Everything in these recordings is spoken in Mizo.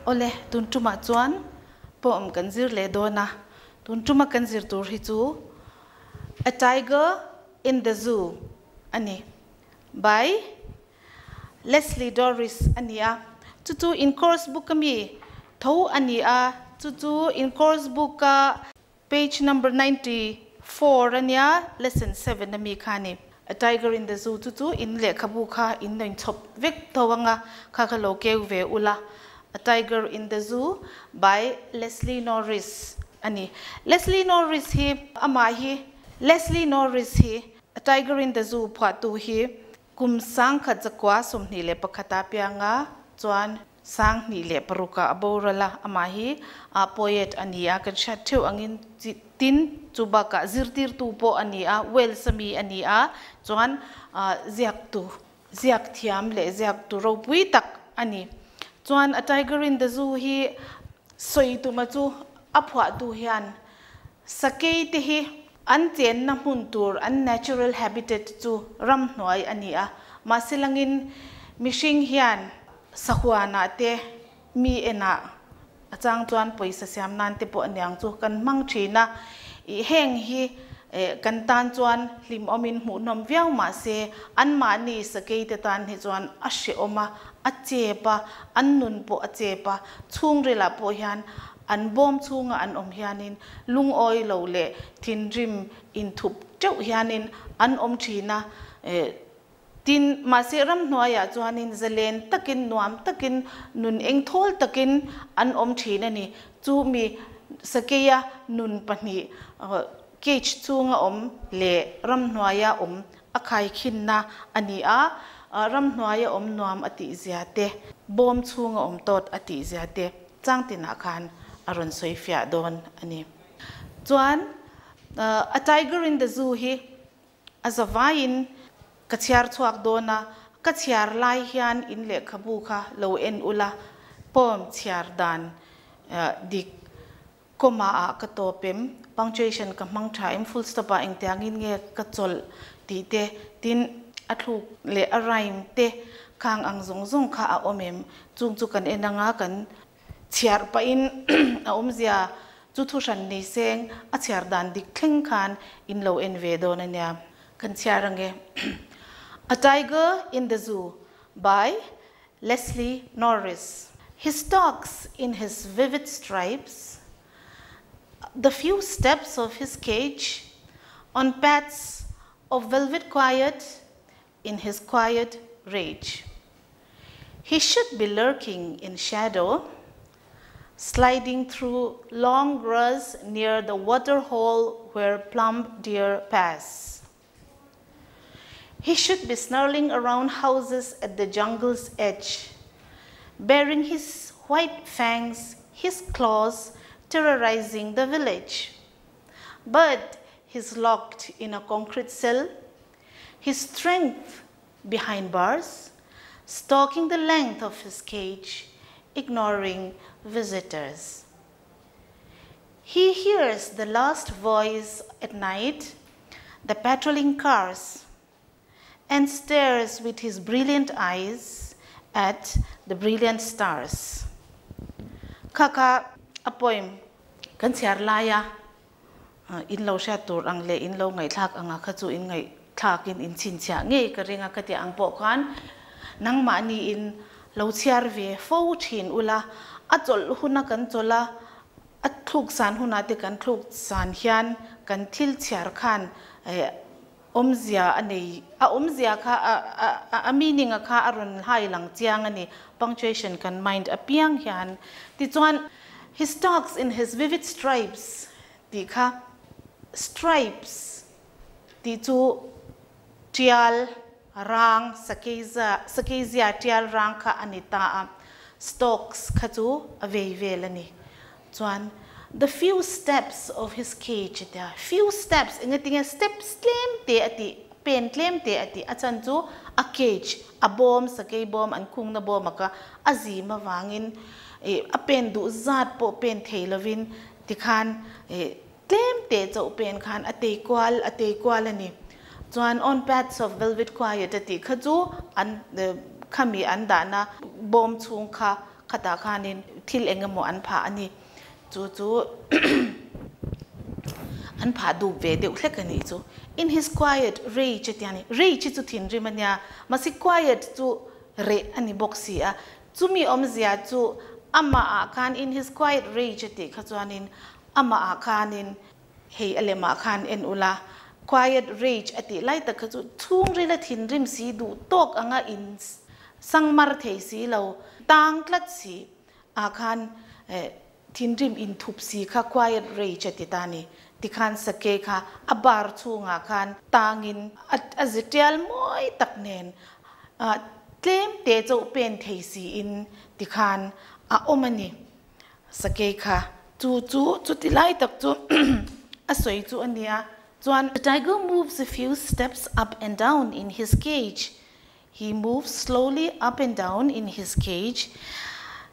Awle, tun tumah chuan poem kan zir leh dawn a, tun tuma kan zir tur hi chu A Tiger in the Zoo a ni by Leslie Doris a ni a, chu chu in course book ami tho a ni a, chu chu in course book a Page number 94 a nia, lesson 7 ami kha a ni. A Tiger in the Zoo chu chu in lehkhabu kha in lo inchhawp vek tho anga kha kha lo keu ve ula. A Tiger in the Zoo by Leslie Norris a ni. Leslie Norris hi amah hi Leslie Norris hi A Tiger in the Zoo phuahtu hi kum 1921 ah pianga chuan 2006 ah a boral a, amah hi a poet a ni a, kan hriat theuh angin chi tin chu bakah zirtirtu pawh a ni a, Wales a mi a ni a, chuan ziaktu, ziak thiam leh ziaktu ropui tak a ni. Chuan a Tiger in the Zoo hi sawi tuma chu a phuahtu hian sakei te hi an chenna hmun tur, an natural habitat chu ramhnuai a ni a, mahse langin mihring hian Sahuanah te, mi enah a chang chuan pawisa siam nan te pawh aniang chu kan hmang thin a, ih heng hi kan tan chuan hlimawmin hmuhnawm viau mah se anmahni sakei te tan hi chuan a hrehawm a, a chep a, an nun pawh a chep a, chhungrilah pawh hian an bawm chhunga an awm hianin lungawi lo leh thinrim inthup teuh hianin an awm thin a. Tin, mahse ramhnuaiah chuanin zalen takin, nuam takin, nun eng thawl takin an awm thin a ni. Chu mi sakeia nun pahnih cage chhunga awm leh ramhnuaia awm a khaikhinna a ni a, ramhnuaia awm nuam a tihzia te, bawm chhunga awm tawt a tihzia te chang tinah khan a rawn sawi fiah dawn a ni. Chuan, A Tiger in the Zoo hi A zavaiin ka chhiar chhuak dawn a, ka chhiar lai hian in lehkhabu kha lo en ula, poem chhiar dan dik comma ah ka tawp em, punctuation ka hmang tha em, full stop ah engtiangin nge ka chawlh tih te, tin a thluk leh a rhyme te khang ang zawng zawng kha a awm em, chung chu kan en anga kan Chhiar pahin a awmzia chu thuhran ni seng a chhiar dan dik thleng khan in lo en ve dawn a nia. Kan chhiar ange. A Tiger in the Zoo by Leslie Norris. He stalks in his vivid stripes the few steps of his cage on paths of velvet quiet in his quiet rage. He should be lurking in shadow, sliding through long grass near the waterhole where plump deer pass. He should be snarling around houses at the jungle's edge, bearing his white fangs, his claws, terrorizing the village. But he's locked in a concrete cell, his strength behind bars, stalking the length of his cage, ignoring visitors. He hears the last voice at night, the patrolling cars, and stares with his brilliant eyes at the brilliant stars. Kha kha a poem kan chhiar laia in lo hriat tur ang leh in lo ngaihthlak anga kha chu in ngaihthlakin in chhinchhiah ngei ka ring a ka tih ang pawh khan nangmahni in lo chhiar ve fo thin ula, a chawlh huna kan chawlh a, a thluk san hunah te kan thluk san hian kan thil chhiar khan awmzia a nei, a awmzia kha a a meaning a kha a rawn hai lang chiang a ni, punctuation kan mind apiang hian. Tichuan, He stalks in his vivid stripes tih kha stripes tih chu tial rang, sakeizia, sakeizia tial rang kha a ni ta a, stalks kha chu a vei vel a ni. Chuan the few steps of his cage a tia, few steps engatinge steps tlem te a tih, pen tlem te a tih, a chhan chu a cage, a bawm, sakei bawm an khungna bawm a kha a zim avangin ih a pen duh zat pawh pen thei lovin tikhan ih tlem te chauh pen khan a tei kual a tei kual a ni. Chuan on paths of velvet quiet a tih kha chu an khami an dahna bawm chhung kha. Khatah khanin thil eng emaw an phah a ni. Chu chu an phah dup ve deuh hlek a nih chu. In his quiet rage a tia ni. Rage hi chu thinrim a nia, mahse quiet chu reh a ni bawk si a. Chumi awmzia chu amah ah khan in his quiet rage a tih kha chuanin amah ah khanin hei a lemah khan en ula, quiet rage a tih lai tak kha chu chhungrila thinrim si duh tawk anga in sangmar thei si lo, tang tlat si ah khan thinrim inthup si kha quiet rage a ti ta a ni. Tikhan sakei kha a bar chhungah khan tangin a zi tial mawi tak nen tlem te chauh pen thei siin tikhan a awm a ni. Sakei kha chu chu chuti lai tak chu a sawi chu a nia. Chuan the tiger moves a few steps up and down in his cage. He moves slowly up and down in his cage.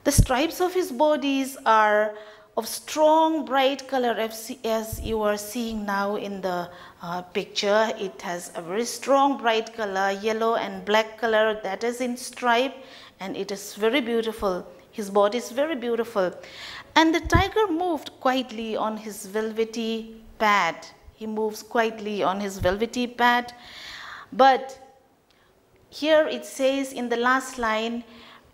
The stripes of his bodies are of strong bright color as you are seeing now in the uh, picture. It has a very strong bright color, yellow and black color that is in stripe and it is very beautiful. His body is very beautiful. And the tiger moved quietly on his velvety pad. He moves quietly on his velvety pad. But here it says in the last line,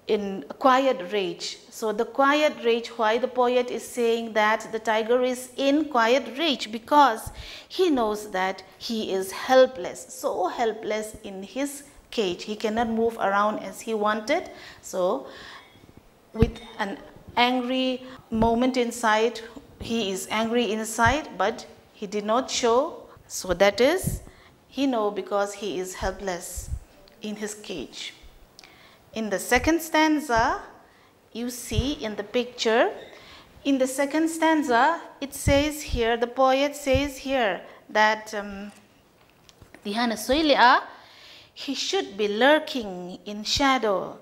in quiet rage. So the quiet rage, why the poet is saying that the tiger is in quiet rage? Because he knows that he is helpless, so helpless in his cage. He cannot move around as he wanted. So with an angry moment inside, he is angry inside, but he did not show. So that is, he know because he is helpless in his cage. In the second stanza, you see in the picture, in the second stanza, it says here, the poet says here that um, he should be lurking in shadow,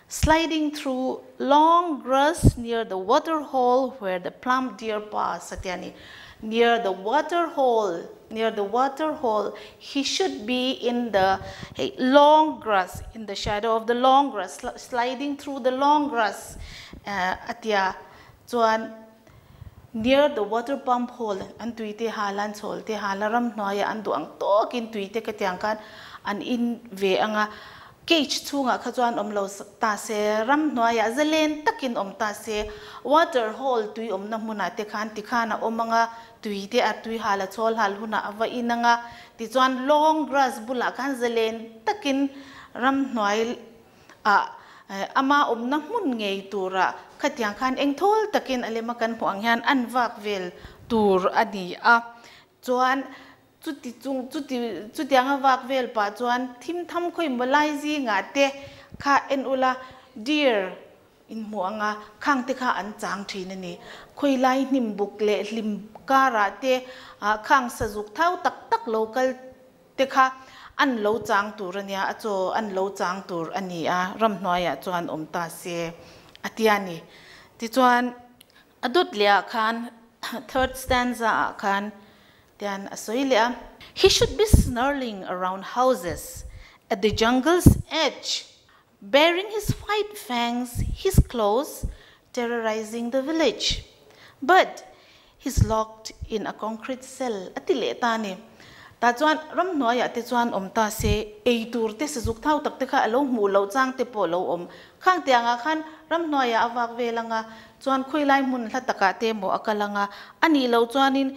sliding through long grass near the water hole where the plump deer pass. Satyani. Near the water hole, near the water hole, he should be in the hey, long grass, in the shadow of the long grass, sliding through the long grass. Uh, atia chuan near the water pump hole an tui te hal an chhawl te hal a ram hnuaiah an duh ang tawkin tui te ka tiang khan an in ve anga cage chhungah kha chuan awm lo ta se ram hnuaiah zalen takin awm ta se water hole tui awmna hmunah te khan tikhan a awm anga tui te a tui hal a chhawl hal hunah a va in anga tichuan long grass bulah khan zalen takin ram hnuai ah ama awmna hmun ngei turah khatiang khan engthawl takin a lema kan hmuh ang hian an vak vel tur a ni a. Chuan chuti chung chuti chutianga vak vel pah chuan thim tham khawi maw lai zingah te kha en ula deer in hmuh anga khang te kha an chang thin a ni. Khawi lai hnim buk leh hlim karah te khang sazuk thau tak tak lo kal te kha an lo chang tur a nia, a chaw an lo chang tur a ni a, ramhnuaiah chuan awm ta se a ti a ni. Tichuan, a dawt leh ah khan, third stanza ah khan tian a sawi leh a. He should be snarling around houses at the jungle's edge, baring his white fangs, his claws terrorizing the village. But he's locked in a concrete cell a ti leh ta a ni. Tah chuan ramhnuaiah te chuan awm ta se, ei tur te sazuk thau tak te kha a lo hmuh loh chang te pawh a lo awm. Khang tiangah khan ramhnuaiah a vak vel anga, chuan khawilai hmun hla takah te emaw a kal anga, a nih loh chuanin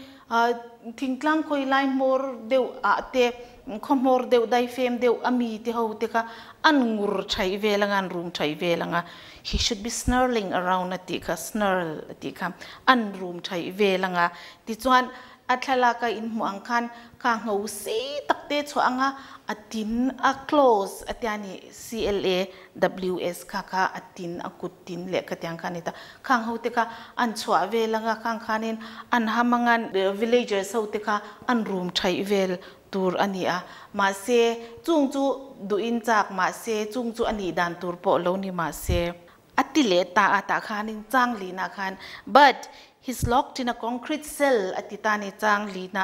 thingtlang khawilai hmawr deuh ah te, khaw hmawr deuh daifem deuh a mi te ho te kha an ngur thaih vel anga, an rum thaih vel anga, he should be snarling around a tih kha, snarl a tih kha, an rum thaih vel anga, tichuan A thlalak a inhmuh ang khan kha ngho sei tak te chhuah anga a tin a close a tia ni C-L-A-W-S kha kha a tin a kut tin leh kha tiang kha a ni ta. Khang ho te kha an chhuah vel anga khang khanin an ham anga villagers ho te kha an rum thaih vel tur a ni a. Mahse chung chu duhin chak mahse chung chu a nih dan tur pawh lo ni mahse A ti leh ta a, tah khanin chang lihna khan but he's locked in a concrete cell a ti ta a ni, chang lihna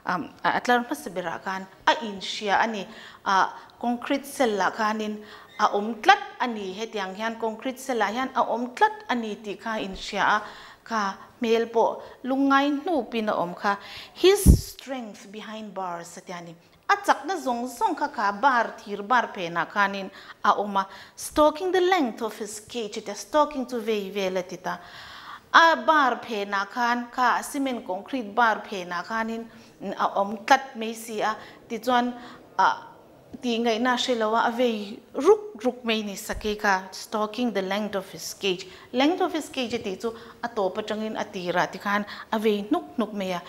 a a tlar hmasa berah khan a inhria a ni, ah concrete cell ah khanin a awm tlat a ni hetiang hian concrete cell ah hian a awm tlat a ni tih kha a inhria a kha hmel pawh lungngai hnupin a awm kha his strength behind bars a tia ni a chakna zawng zawng kha kha bar thir bar phenah khanin a awm a stalking the length of his cage a tia stalking chu vei vel a ti ta a bar phenah khan kha a cement concrete bar phenah khanin a awm tlat mai si a tichuan ah Tih ngaihna hre lo a, a vei ruk ruk mai ni sakei kha, stalking the length of his cage, length of his cage a tih chu a tawp atangin a tirah tikhan a vei hnuk hnuk mai a,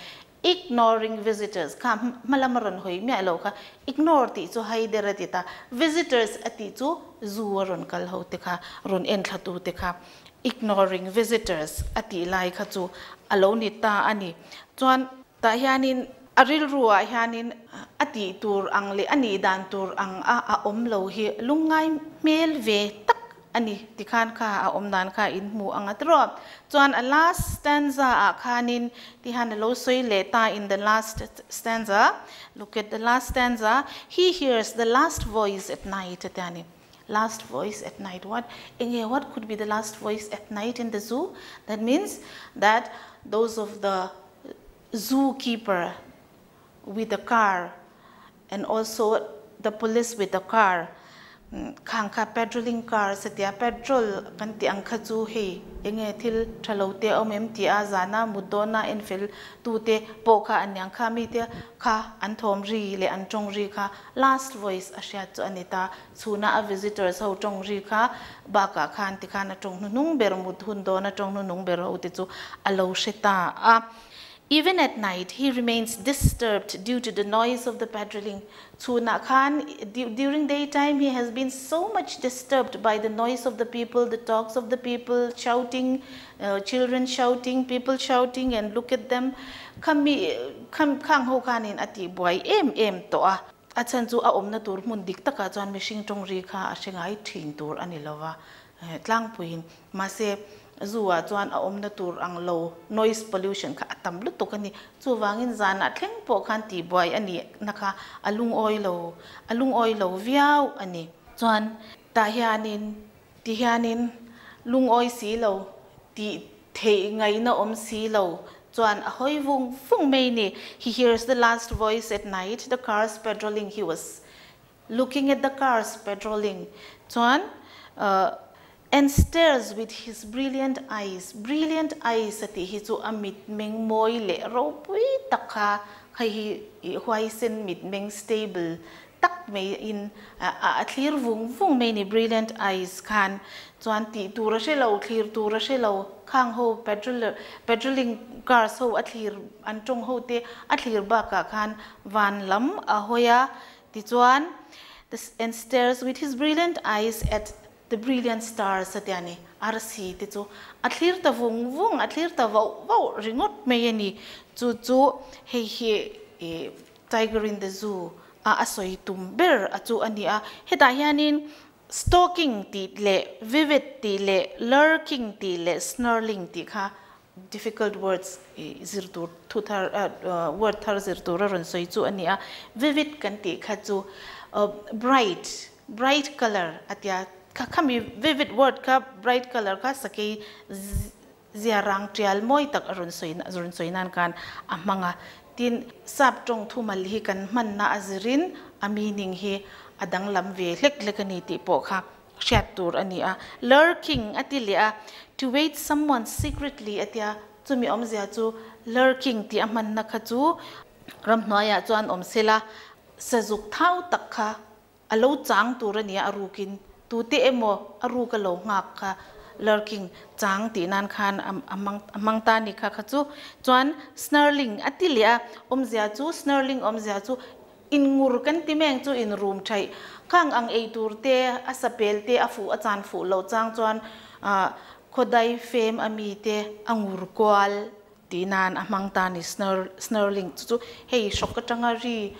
ignoring visitors kha hma lama rawn hawi miah lo kha, ignore tih chu haider a ti ta, visitors a tih chu zu a rawn kal ho te kha, rawn en thla tu te kha, ignoring visitors a tih lai kha chu a lo ni ta a ni. Chuan Tah hianin a rilruah hianin a tih tur ang leh a nih dan tur ang a a awm lo hi lungngai hmel ve tak a ni tikhan kha a awm dan kha in hmu ang a tiraw. Chuan a last stanza ah khanin tihan a lo sawi leh ta in the last stanza, look at the last stanza, he hears the last voice at night a tia ni. Last voice at night what enge what could be the last voice at night in the zoo that means that those of the zoo keeper with a car and also the police with a car khang kha patrolling cars a tia patrol kan tih ang kha chu hei enge thil tha lo te a awm em tih a zana mut dawna en fel tu te pawh kha an niang kha mite kha an thawm ri leh an tawng ri kha last voice a hriat chu a ni ta chhuna a visitors ho tawng ri kha bakah khan tikhan a tawng hnuhnung ber mut hun dawna tawng hnuhnung ber ho te chu a lo hre ta a. Even at night he remains disturbed due to the noise of the patrolling chhunah khan during day time he has been so much disturbed by the noise of the people the talks of the people shouting children shouting people shouting and look at them khami khang ho khanin a tihbuai em em tawh a. A chhan chu a awmna tur hmun dik takah chuan mihring tawng ri kha a hre ngai thin tur a ni lova tlangpuiin mahse Zu ah chuan a awmna tur ang lo noise pollution kha a tam lutuk a ni. Chuvangin zanah thleng pawh khan tihbuai a nihna kha a lungawi lo, a lungawi lo viau a ni. Chuan tah hianin ti hianin lungawi si lo tih theih ngaihna awm si lo chuan a hawi vung vung mai ni. He hears the last voice at night, the cars patrolling he was Looking at the cars patrolling chuan and stares with his brilliant eyes, brilliant eyes a tih hi chu a mitmeng mawi leh ropui tak kha hei hi huaisen mitmeng stable tak mai in a thlir vung vung mai ni brilliant eyes khan chuan tih tur a hre lo thlir tur a hre lo khang ho patrolling cars ho a thlir an tawng ho te a thlir bakah khan van lam a hawi a Tichuan, the and stares with his brilliant eyes at the brilliant stars a tia ni, arsi te chu a thlir ta vung vung, a thlir ta voh voh ringawt mai a ni. Chu chu hei hi ih Tiger in the Zoo a a sawi tum ber a chu a ni a. Hetah hianin stalking tih leh vivid tih leh lurking tih leh snarling tih kha Difficult words i zir tur thu thar word thar zir tur a rawn sawi chu a ni a, vivid kan tih kha chu bright, bright colour a tia, kha khami vivid word kha bright colour kha sakei zia rang tial mawi tak a rawn sawi rawn sawi nan khan a hmang a, tin sap tawng thumal hi kan hmanna a zirin a meaning hi a danglam ve hlek hlek a ni tih pawh kha hriat tur a ni a, lurking a ti leh a, to wait someone secretly a tia, chumi awmzia chu lurking tih a hmanna kha chu ramhnuaiah chuan awm se la, sazuk thau tak kha a lo chang tur a ni a, a rukin tute emaw a ruk a lo nghak kha lurking chang tih nan khan a hmang ta a ni kha kha chu, chuan snarling a ti leh a, awmzia chu snarling awmzia chu In ngur kan ti meng chu in rum thaih. Khang ang ei tur te, a sapel te, a fuh a chan fuh loh chang chuan khawdai fem a mi te a ngur kual tih nan a hmang ta ni snarling chu chu hei hrawk atanga ri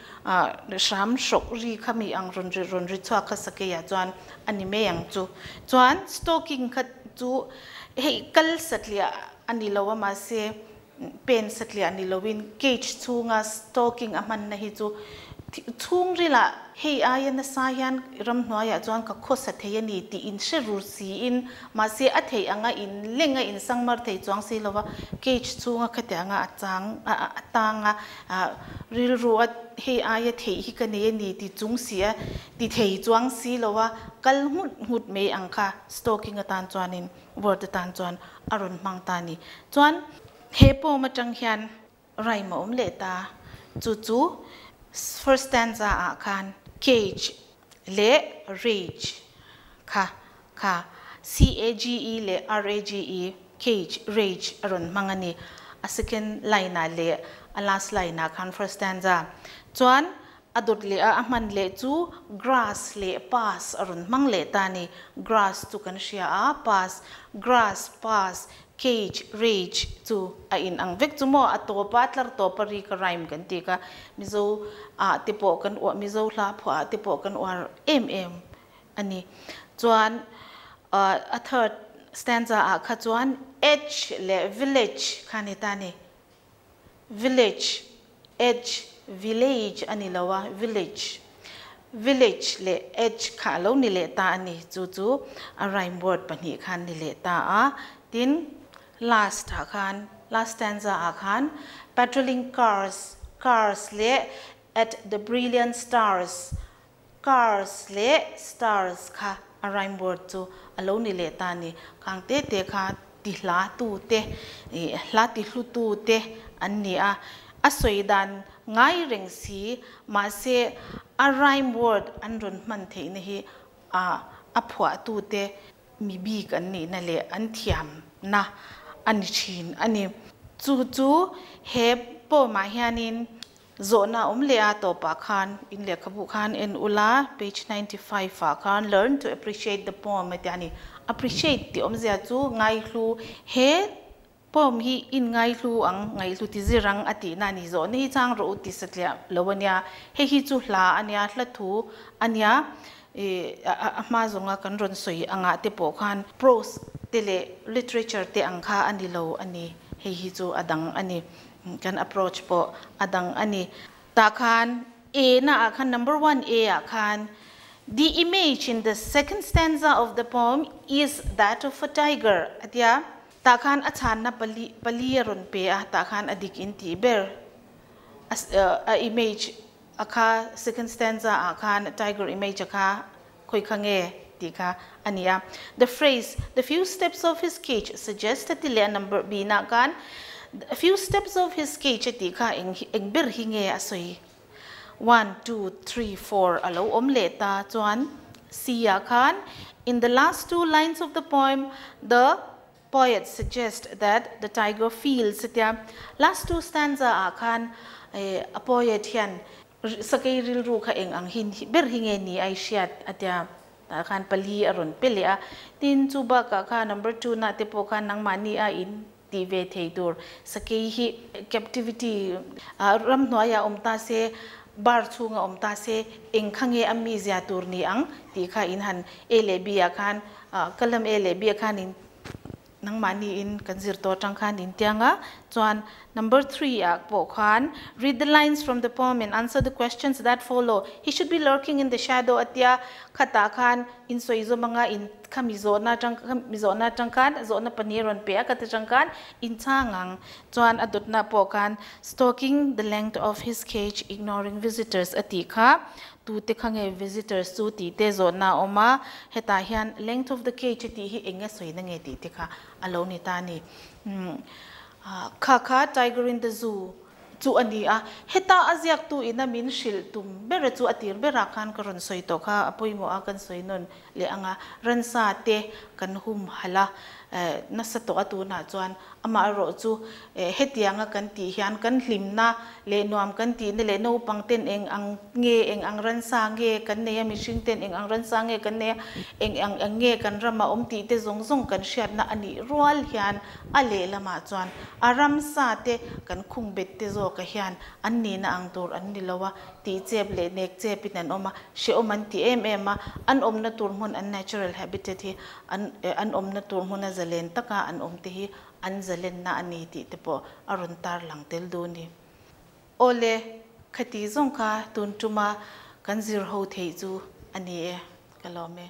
hram hrawk ri kha mi ang rawn ri rawn ri chhuak kha sakeiah chuan a ni mai ang chu. Chuan stalking kha chu hei kal satliah a ni lo a mahse Pen satliah ni loin cage chhunga stalking a hmanna hi chu Chhungrilah hei aia nasa hian ramhnuaiah chuan ka khawsa thei a ni tih in hre rur siin, mahse a theih anga in leng a in sangmar thei chuang si lova, cage chhunga khatianga a chang a tang a, rilru a hei aia theih hi ka nei a ni ti chung si a ti thei chuang si lova kal nghut nghut mai ang kha stalking atan chuanin word atan chuan a rawn hmang ta a ni. Chuan he poem atang hian Rhyme a awm leh ta. Chu chu first stanza ah khan cage leh rage kha kha C-A-G-E leh R-A-G-E, cage, rage a rawn hmang a ni. A second line ah leh a last line ah khan first stanza chuan a dawt leh a a hman leh chu grass leh pass a rawn hmang leh ta a ni. Grass chu kan hria a, pass, grass, pass, Cage, rage chu a in ang vek chu maw? A tawp a, tlar tawp a ri ka rhyme kan ti kha. Mizo ah te pawh kan uar, Mizo hla phuah ah te pawh kan uar em em a ni. Chuan a third stanza ah kha chuan edge leh village kha a ni ta a ni. Village, edge, village a ni lo a, village, village leh edge kha a lo ni leh ta a ni. Chu chu a rhyme word pahnih khan ni leh ta a. Tin, last ah khan, last stanza ah khan patrolling cars, cars leh at the brilliant stars, cars leh stars kha a rhyme word chu a lo ni leh ta a ni. Khang te te kha ti hla tu te, ih hla ti hlu tu te an ni a. A sawi dan ngai reng si, mahse a rhyme word an rawn hman theihna hi a a phuah tu te mi bik an nihna leh an thiamna a ni thin a ni. Chu chu he poem ah hianin Zawhna awm leh a tawpah khan in lehkhabu khan en ula, page 95 ah khan learn to appreciate the poem a ti a ni. Appreciate tih awmzia chu ngaihlu, he poem hi in ngaihlu ang, ngaihlu ti zir ang a tihna a ni. Zawhna hi chang rawh u ti satliah lo a nia. Hei hi chu hla a nia, hla thu a nia. Ih a hma zawnga kan rawn sawi angah te pawh khan prose te leh literature te ang kha a ni lo a ni. Hei hi chu a dang a ni. Kan approach pawh a dang a ni. Tah khan A na ah khan number one A ah khan The image in the second stanza of the poem is that of a tiger a tia. Tah khan a chhanna pali pali a rawn pe a, tah khan a dik in tih ber a image a kha second stanza ah khan tiger image a kha khawi kha nge tih kha a ni a. The phrase, the few steps of his cage suggest a ti leh a number B nah khan a few steps of his cage a tih kha eng eng ber hi nge a sawi? One, two, three, four a lo awm leh ta chuan C ah khan in the last two lines of the poem the poet suggest that the tiger feels a tia last two stanza ah khan a poet hian Sakei rilru kha eng ang hi ber hi nge ni a i hriat a tia tah khan pali a rawn pe leh a, tin chu bakah kha number two na te pawh khan nangmahni a in tih ve thei tur sakei hi captivity ramhnuaiah awm ta se bar chhunga awm ta se eng kha nge a mizia tur ni ang tih kha in han A leh B ah khan column A leh B ah khan in Nangmahni in kan zir tawh atang khan in tiang a, chuan number three ah pawh khan read the lines from the poem and answer the questions that follow, he should be lurking in the shadow a tia, khatah khan in sawi zawm anga in khami zawhna atang khami zawhna atang khan zawhna pahnih a rawn pe a khat atang khan in chhang ang, chuan a dawtna pawh khan stalking the length of his cage ignoring visitors a tih kha Tute kha nge visitors chu tih te zawhna a awm a, hetah hian length of the cage tih hi eng nge sawina nge tih te kha a lo ni ta a ni. Kha kha tiger in the zoo chu a ni a, heta a ziaktu ina min hrilh tum bera chu a tir berah khan ka rawn sawi tawh kha a pawimawh a kan sawi nawn leh anga ransa te kan hum halh a, nasa tawh a tunah chuan Amaherawh chu hetianga kan tih hian kan hlimna leh nuam kan tihna leh naupang ten eng ang nge, eng ang ransa nge kan nei a, mihring ten eng ang ransa nge kan nei a, eng ang ang nge kan ramah awm tih te zawng zawng kan hriatna a nih rual hian a lehlamah chuan a ramsa te kan khung bet te zawkah hian an nihna ang tur an ni lo a, tih chep leh nek chepin an awm a, hrehawm an ti em em a, an awmna tur hmun an natural habitat hi An an awmna tur hmuna zalen taka an awm te hi an zalenna a ni tih te pawh a rawn tar lang tel duh a ni. Awle. Khati zawng kha tun tuma kan zir ho theih chu a ni e. Ka lawm e.